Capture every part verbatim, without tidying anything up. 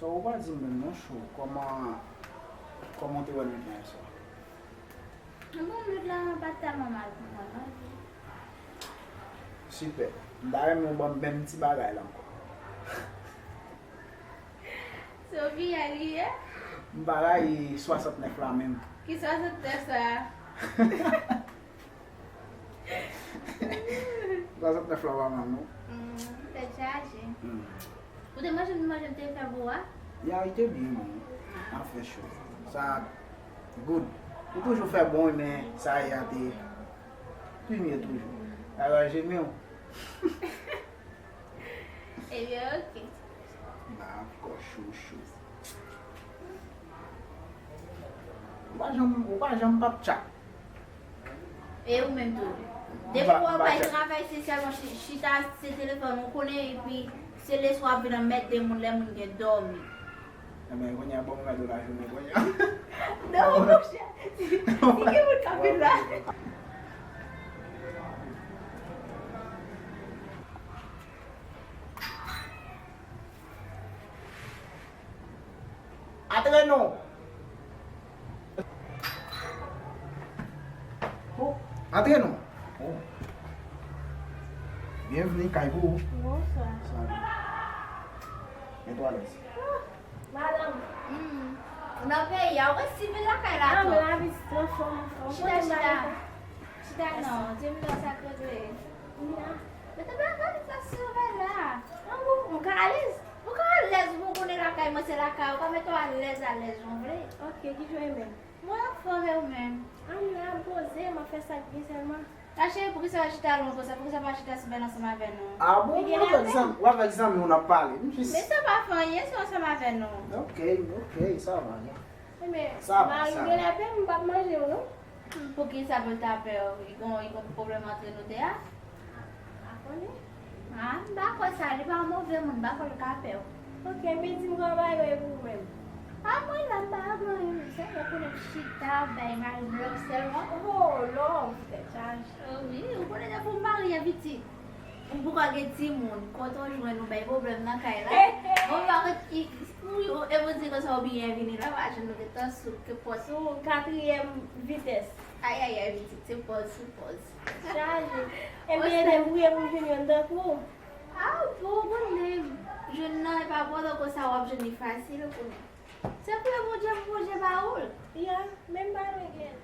So, ou pa di m menm non, Chou, kòman, kòman w te wè nwit lan yèswa? Bon, nwit lan pa t tèlman mal pou mwen non. Sipè. M ta renmen w ban m menm ti bagay la ankò. Sophia li ye? M pa rayi swasantnèf la menm. Ki swasantnèf sa? Swasantnèf la pa mal non. Hmm, tèt chaje. Hmm. Ou te manje, manje m te fè pou ou a? Ya, li te byen bon. Afè cho. Sa good. Ou toujou fè bon, men sa yè a te pi mye toujou. Aranje men w. Ebyen, oke. Ba kò chouchou. Ou pa janm, ou pa janm p ap tchak. E ou menm tou. Depi w ap bay travay, se sèlman chi- chita se telefòn ou konnen, epi se lè swa ap vin anmède moun lè moun gen dòmi. Ebyen, kounye a, bon, mwen mèt ou lajounen kounye a. Non, monchè. Si, si gen moun k ap vin la. Antre non. Oh, antre non. Oh. Byenvini kay pou ou. Bonswa. Salut. Mete w alèz. Ah, madanm. Hmm. Ou nan peyi a, ou wè sivil lakay la tou. Ah, men lavi se twò fò, mon frè. Chita, chita. Chita non, di m non sa k regle. Mete bagay sa sou la. Ah bon, ou ka alèz? Ou ka alèz, ou konnen lakay mwen se lakay, ou ka mete w alèz, alèz jan w vle. Ok, kijan w ye menm? Mwen anfòm, e ou menm? Ah, m la, m poze, m ap fè sa k byen sèlman. A cheri, poukisa w chita lwen konsa? Poukisa w pa chita sou bèn ansanm avè nou? Ah bon, w avèk zanmi, w avèk zanmi w n ap pale. M jis. Men sa pa fè anyen, se ansanm avè nou. Ok, ok, sa va, non. Sa va, sa va. Mari m genlè pè m, m p ap manje w, non. Poukisa pou l ta pè w? Li gon, li gon pwoblèm antre nou de a? Pa konnen. Ah, m pa kwè sa, li pa yon move moun, m pa kwè l ka pè w. Ok, men di m kòman bagay yo ye pou ou menm? Ah, mwen la, m pa gen anyen, se ou konnen m chita, bay mari m lòk sèlman. Oh, lòk, tèt chaje. Oh, wi, ou konnen depi m marye pitit. M poko gen timoun, kote w jwenn ou bay pwoblèm nan kay la. Bon, pa konn ki, e pou di konsa ou byen vini la, pa jwenn nou gentan sou ke pòt. Sou katriyèm vitès. Ay, ay, ay, pitit, se pòz sou pòz. Chaje. Ebyen, debouye pou m jwenn youn tankou w. Ah, bon, ou konnen, jwenn nan, e pa pòtan konsa w ap jwenn li fasil, ou konnen. Se pou Bondye, pou Bondye ba ou l. Ya, men m pa lwen gen.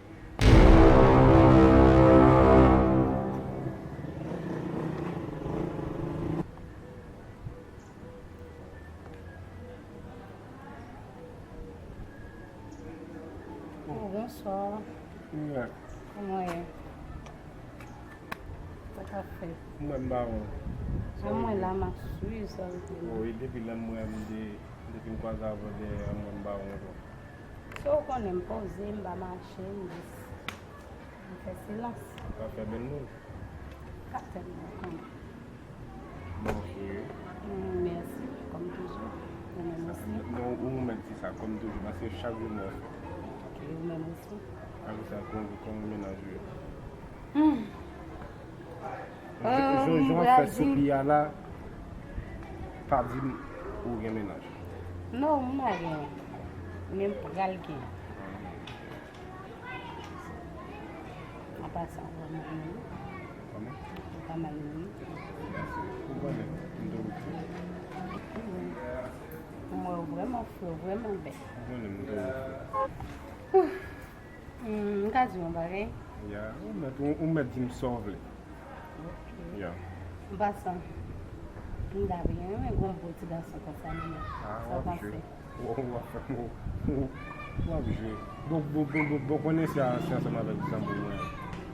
Oh, bonswa. Kòman w ye? Sa k ap fèt? Mwen m pa bon. Sa mwen la, m ap swiv sa w di. Oh, e depi lè m wè m de, depi m kwaze avè w dèyè a, mwen m pa bon tou. Se w konnen m poze, m pa mache, m jis, m fè silans. Ou ka fè bèl moun. Ka fè m konn. Bon, cheri. Mm, mèsi, kòm toujou. Ou menm osi. Non, ou mèt di sa, kòm toujou, paske chak jou mwen fè. Ok, ou menm osi. Apre sa, kòman, kòman mennaj ou ye? Hmm. Jan, jan, jan w ap fè soupli a la, pa di m ou gen mennaj. Non, m pa gen. Men m pral gen. An pasan, ou pa mal menm. Kòman? Ou pa mal menm. Mèsi. Ou konnen, m te okipe. M wè w vrèman fre, w vrèman bèl. Ou konnen, m te okipe. Hmm, m ka di w yon bagay? Ya, ou mèt, ou, ou mèt di m sa w vle. Ok. Ya. An pasan, m ta byen renmen gon bo ti gason konsa nan men. Ah, w ap jwe. Sa w panse? W, w ap fè m, w, w, w ap jwe. Bon, bon, bon, bon, bon, konnen si a, si ansanm avèk zanmi mwen.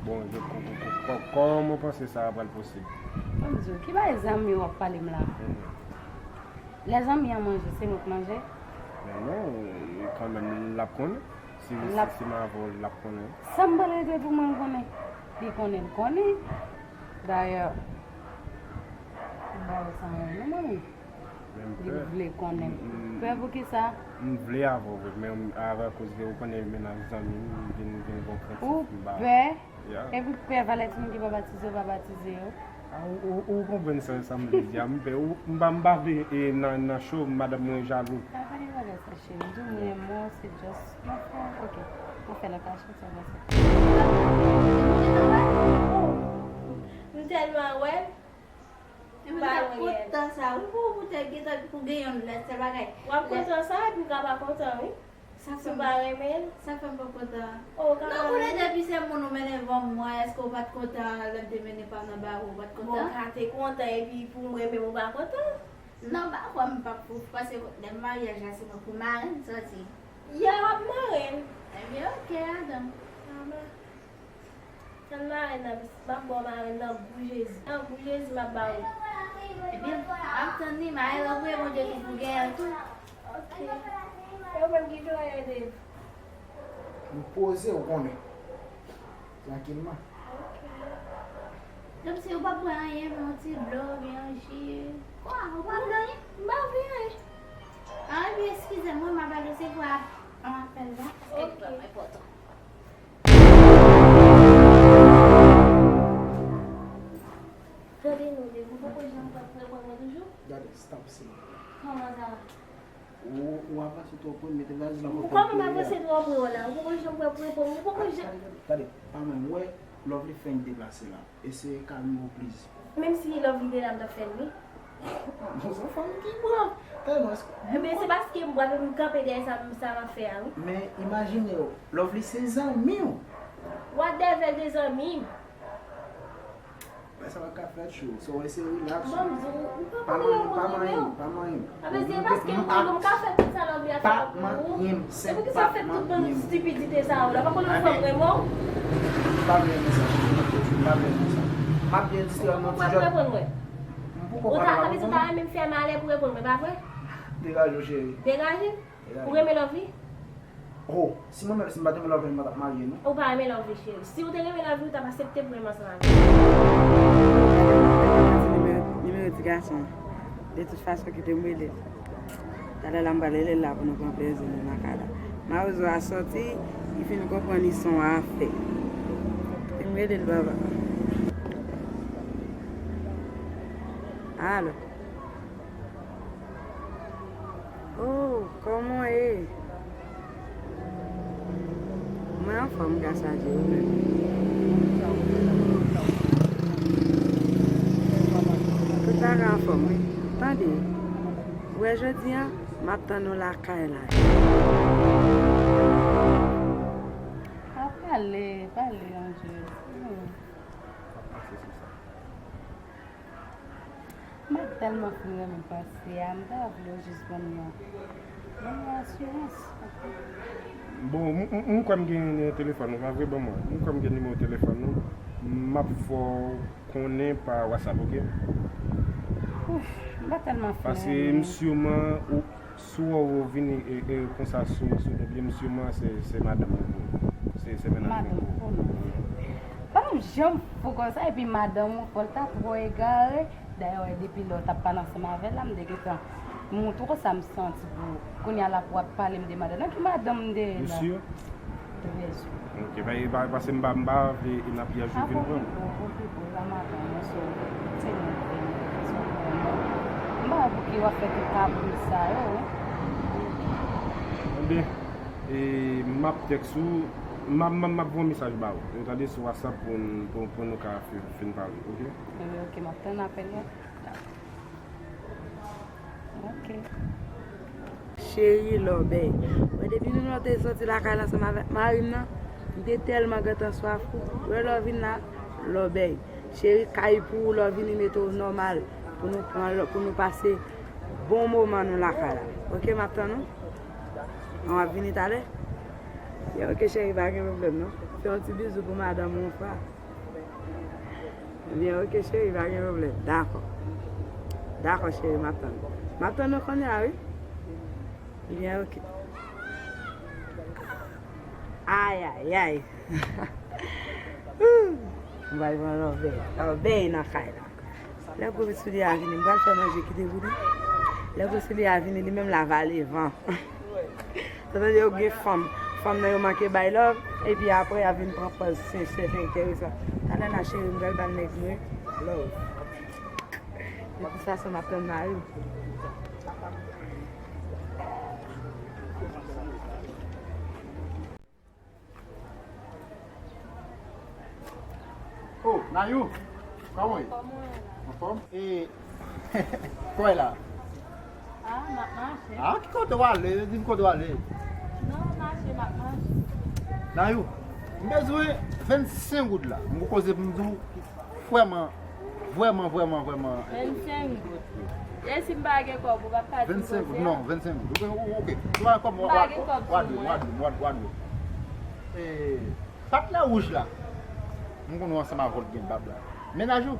Bon, je, ko, ko, ko, ko, kòman w panse sa a pral posib? Ban m di w, ki bagay zanmi w ap pale m la? Mhm. Lè zanmi an manje, se mwen k manje? Men non, e, kanmenm, l ap konnen. Si, si, si m avè w, l ap konnen. Sa m pral regle pou mwen, l konnen? Li konnen, l konnen. Dayè, m pa wè sa anyen non, manmi. Men m pè. Li vle konnen. M, m, pè pou kisa? M vle avè w vre, men avè akoz de ou konnen mennaj zanmi m, m vin, vin gon krentif m ba. Ou pè? Ya. Epi pè valè timoun ki pa batize yo pa batize yo. Ah, ou, ou, ou konprann sa, sa m vle di a. M pè, ou, m pa, m pa vle, e, nan, nan cho, madanm mwen jalou. Cheri, m di w m renmen w, se just, m ap fè, ok, m ap fè nan kachèt, sa pase. M tèlman wè l. Epi m ta kontan sa, wi, pou, pou te gentan pou gen yon lòt sèl bagay. W ap kontan sa, epi w ka pa kontan, wi. Sa fè m pa renmen l. Sa fè m pa kontan. Oh, non, konnen depi se moun ou mennen van mwen, èske w pa t kontan lè m te mennen pa m nan baro, w pa t kontan? Bon, w ka te kontan, epi pou mwen menm ou pa kontan? Non, m pa kwè m p ap pou, paske lè maryaj la se mwen pou marenn sòti. Ya, w ap marenn. Ebyen, ok, adan. Ann marenn nan, m ap ba w marenn nan gou Jezi. Nan gou Jezi, m ap ba w. Ebyen, m ap tann li, m a rele w, Bondye tou pou genyen l tou. Ok. E ou menm ki jan w ye, Dave? M poze, ou konnen. Trankilman. Ok. Kòmsi ou p ap bwè anyen, yon ti dlo, oubyen yon ji. Kwa, ou p ap bwè anyen? M pa vle anyen. Ah, ebyen, eskize m, wi, m ap al resevwa yon apèl la, paske li vrèman enpòtan. Tande non, Dave, ou poko janm pran pran mwen toujou? Gade, stop, silvouplè. Kòman sa? Ou, ou avanse twòp, wi, mete valiz lan. Kòman m avanse twòp, wi, la? Ou poko janm pran pran mwen, ou poko janm. Gade, gade, gade, pa mwen, m wè Lovely fenk deplase la. Eseye kalme w, please. Menm si Lovely te la, m t ap fè l, wi. Bon, se yon fanm ki brav. Tande non, èske... Ebyen, se paske m brav, m kanpe dèyè sa, sa m ap fè a, wi. Men imajine w, Lovely se zanmi w. What the hell de zanmi m? Bagay sa pa ka fèt, chou. So, eseye relax. Bon, m di w, ou pa konnen yon moun renmen w. Pa manyen m, pa manyen m. Sa vle di, paske m renmen w, m ka fè tout sa Lovely ap fè pou ou. Pa manyen m, sèl pa manyen m. Epi ki sa w fè tout bann estipidite sa yo la? Pa konnen yon fanm renmen w? M pa vle renmen sa, cheri. M pa vle renmen sa. M ap byen distrè m nan ti djòb. Ou pa reponn mwen. M poko pale avè w. Ou ta, sa vle di ou ta renmen m fè malè pou reponn mwen, pa vre? Degaje w, cheri. Degaje? Degaje. Ou renmen Lovely? Oh, si mwen menm, si m pa t renmen Lovely, m pa t ap marye, non. Ou pa renmen Lovely, cheri. Si ou te renmen Lovely, ou t ap aksepte pou renmen ansanm avè l. Nimewo, nimewo ti gason an. De tout fason, kite m rele l. Talè la, m pral rele l la pou nou pran plezi nou nan kay la. Mawozo a sòti, li fin konprann li se yon afè. Kite m rele l, papa. Alo. Oh, kòman w ye? Mwen anfòm, gason, e ou menm? Tout bagay anfòm, wi. Tande, ou wè jodi a, m ap tann ou lakay la. A pale, pale, Andjè. Hmm. M ap tèlman fin renmen pase a, m ta vle w jis ban m yon, ban m yon asirans. Bon, m, m, m kwè m gen telefòn ou, pa vre? Ban mwen. M kwè m gen nimewo telefòn ou. M ap fè w konnen pa WhatsApp, ok? Ouf, m pa tèlman fin renmen. Paske m siman ou, si w wè w vini, e, e, konsa sou, sou nou pye, m siman se, se madanm ou. Se, se mennaj ou. Madanm, oh non. Pa janm fou konsa, epi madanm ou fò l ta twò egare. Dayè, w wè, depi lè w t ap pale ansanm avè l la, m te gentan montre w sa m santi pou ou. Kounye a la pou w ap pale, m te mande w, nan ki madanm m te ye la? Ou si? Trè si. Ok, pa, pa, paske m pa, m pa vle e n ap yaj ou vin pran m. Okipe w, okipe w, la madanm mwen, so, se mwen ki te mete sou kò m. M pa wè pou ki w ap fè tout kabrit sa yo, wi. Ebyen, e, m ap tèks ou, m ap, m ap, m ap voye yon mesaj ba ou. Ou tande sou WhatsApp pou n, pou, pou nou ka fin, fin pale, ok? Wi, ok, m ap tann apèl la. Ok. Cheri lòbèy. Wè, depi nou te sòti lakay la ansanm avèk mari m nan, m te tèlman gentan swaf ou. Wè, lè w vin la, lòbèy. Cheri, kay pou ou, lè w vini mete w nòmal. Pou nou pran, pou nou pase bon moman nou lakay la. Ok, m ap tann ou. An, w ap vini talè? Ya, ok, cheri, pa gen pwoblèm, non. Fè yon ti bizou pou madanm ou yon fwa. Ebyen, ok, cheri, pa gen pwoblèm. Dakò. Dakò, cheri, m ap tann ou. M ap tann ou kounye a, wi. Ebyen, ok. Ayayay. M pral pran lòbèy. Lòbèy nan kay la. Lè gwo soulye a vini, m pral fè manje kite pou li. Lè gwo soulye a vini, li menm l a vale van. Sa vle di yo gen fanm. Fanm nan yo manke bay love, epi apre y a vin pran pòz sense, se enteresan. Talè la, cheri, m pral ba nèg mwen love. De tout fason, m ap tann mari m. Nayou, kòman w ye? Kòman w ye la? Anfòm? E, kòman w ye la? Ah, m ap mache. Ah, ki kote w ale? Di m kote w ale. Non, mache, m ap mache. Nayou, m bezwen vennsenk goud la. M gon koze pou m di w ki vrèman, vrèman, vrèman, vrèman enteresan. Vennsenk goud. E si m pa gen kòb, ou p ap ka di m koze a? Vennsenk goud, non, vennsenk goud. Ok, ok. Si w pa gen kòb, w a, w a, w a dwe, w a dwe, w a dwe. E, patnè wouj la. M konn ou ansanm avè w gen bab la. Mennaj ou?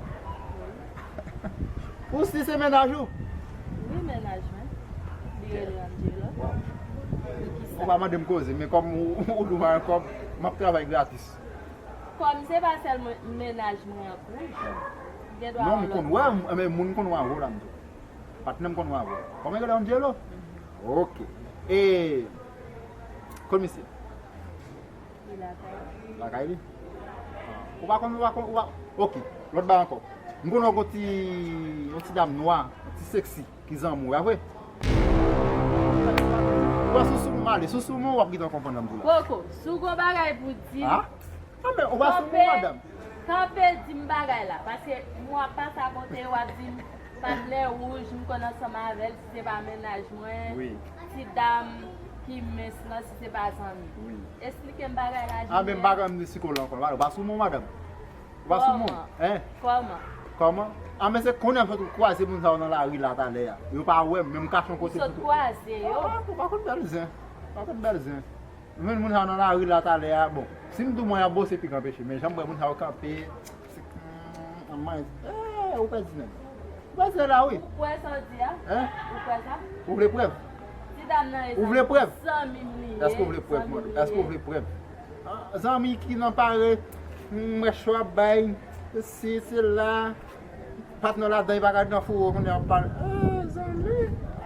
Ou si se mennaj ou? Wi, mennaj mwen. Li rele Angelo. Waw. Poukisa? Ou pa mande m koze, men kòm ou, ou di w pa gen kòb, m ap travay gratis. Kòm se pa sèl mwen, mennaj mwen an tou. Gen dwa... Non, m konn wè, m, men moun konn wè avè w la, m di w. Patnè m konn wè avè w. Kòman li rele, Angelo? Mhm. Ok. E, kote misye? Li lakay li. Lakay li? Ou pa konn, ou pa konn, ou pa, ok. Lòt bagay ankò. M konn wè yon ti, yon ti dam nwa, yon ti seksi, ki zanmi w, pa vre? Ou wè sou sou m ale, sou sou m w ap gentan konprann sa m di w la. Poko, si w gon bagay pou di m. Ah? Ah, men, ou pa sou m, madanm. Kanpe, kanpe, di m bagay la, paske mwen ap pase akote, w ap di m patnè wouj, m konn ansanm avè l, si se pa mennaj mwen, wi, ti dam ki mens lan, si se pa zanmi. Wi. Esplike m bagay la, Junior. Ah, men m pa konn di sikola ankò, ou pa sou m, madanm. Ou pa sou m, hein? Kòman? Kòman? Ah, men se kounye a m sot kwaze moun sa yo nan lari la talè a. Yo pa wè m, men m kache yon kote pou... Ou sot kwaze yo? Ah, ou pa konn bèl zen. Ou pa konn bèl zen. M jwenn moun sa yo nan lari la talè a, bon, si m di w mwen y ap bose pik anpeche, men jan m wè moun sa yo kanpe, se, hmm, manman, eh, ou pèdi nèg. Ou pèdi nèg la, wi. Ou kwè sa w di a? Hein? Ou kwè sa? Ou vle prèv? Ti dam nan e zanmi m li ye. Ou vle prèv? Èske ou vle prèv, mwen? Èske ou vle prèv? Ah, zanmi ki nan pare, m wè cho ap bay, se, se la. Patnè w ladan, li pa ka nan fouro kounye a ap pale. Eh, zanmi,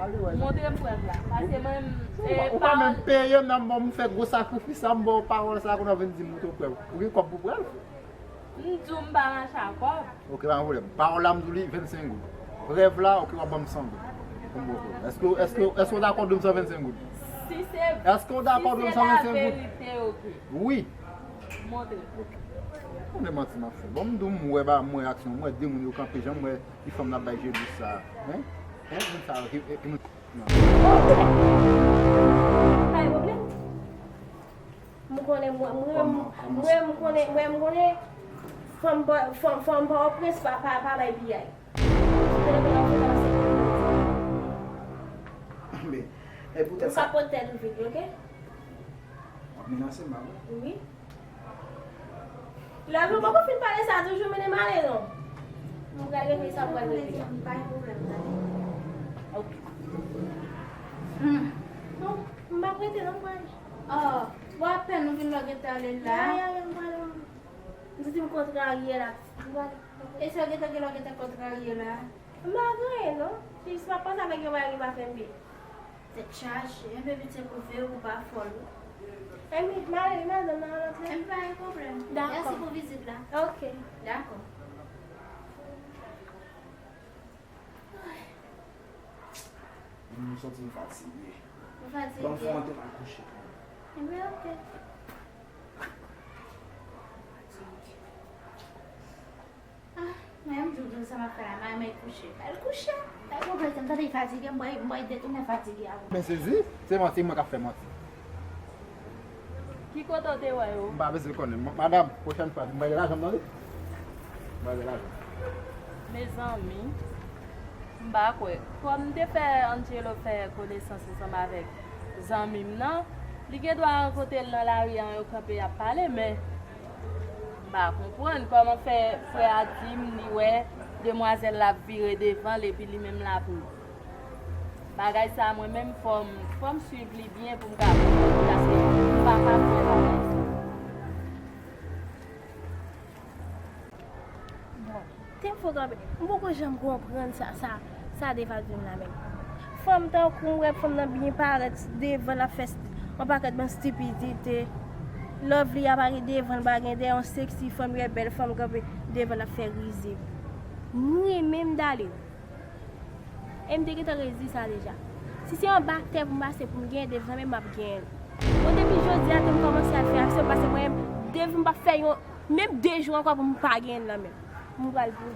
ale wè. Montre m prèv la. Paske mwen, ou, eh, ou pa menm peye m nan, bon, m fè gwo sakrifis sa, m ba w pawòl sa, kounye a w vin di m montre w prèv. Ou gen kòb pou prèv? M di w m pa mache ak kòb. Ok, pa gen pwoblèm. Pawòl la, m di w li vennsenk goud. Prèv la, ok, w ap ban m san goud. Pou m ba w prèv. Èske, èske, èske w dakò di m san vennsenk goud? Si se, èske w dakò di m san vennsenk goud? Si se laverite, ok. Wi. Montre. Ou konnen manti m ap fè. Bon, m di w, m wè ba, m wè aksyon, m wè de moun yo kanpe, jan m wè ti fanm nan ap bay je dous sa. Hein? Hein? Moun sa yo, e, e, e, non. Pa gen pwoblèm. M konnen, mwen, mwen, mwen, m konnen, mwen, m konnen fanm pa, fanm, fanm pa Pòtoprens pa, pa, pa bay piyay. Men, e poutèt sa. Ou ka pran tèt ou vit, ok? W ap menase m, pa vre? Wi. Lè nou poko fin pale sa, toujou mennen m ale, non. Nou pral regle sa, nou pral regle. Pa gen pwoblèm, tande. Ok. Hmm. Bon, m p ap rete, non, m pral. Oh, bon, apèn nou vin lògete ale la. Ya, ya, ya, m pral. M santi m kontrarye la. M pral. E sa gentan gen lògete kontrarye la? M pa gen anyen, non. Jis m ap panse avèk yon bagay ki pa fè m byen. Tèt chaje, enben pitit kouvè ou pa fòl wi. Enben, m ale wi madanm, nan lòt lè. Enben, pa gen pwoblèm. Dakò. Mèsi pou vizit la. Ok. Dakò. M santi m fatige. Ou fatige? Ban m fè yon tan m al kouche. Enben, ok. Ah, men m di w, sa m ap fè la, m al kouche. Al kouche? Pa gen pwoblèm, tande fatige, m pral, m pral detounen fatige a. Men sezi, se manti, mwen k ap fè manti. Ki kote w te wè yo? M pa bezwen konnen. Ma-, madanm, pwochèn fwa, m pral gen lajan m tande. M pral gen lajan. Mezanmi. M pa kwè. Kòm m te fè Angelo fè konesans ansanm avèk zanmi m nan, li gen dwa rankontre l nan lari a, yo kanpe, y ap pale, men m pa konprann kòman fè frè a di m li wè demwazèl la ap vire devan l epi li menm l ap ri. Bagay sa a, mwen menm, fò m, fò m swiv li byen pou m ka konprann, paske m pa ka kwè bagay sa. Bon, te m fò kanpe. M poko janm konprann sa, sa, sa Deva di m la menm. Fanm tankou m wè fanm nan byen parèt devan l ap fè st-, yon pakèt bann stipidite. Lovely a pa gen devan l, pa gen dèyè, yon seksi fanm, yon bèl fanm kanpe devan l ap fè rizib. M renmen m dale. E m te gentan redi sa deja. Si se anba tè pou m pase pou m genyen Dave nan men m, m ap genyen l. Bon, depi jodi a, te m kòmanse al fè aksyon, paske mwen menm, Dave, m p ap fè yon, Menm de jou ankò pou m pa genyen l nan men m. M pral pou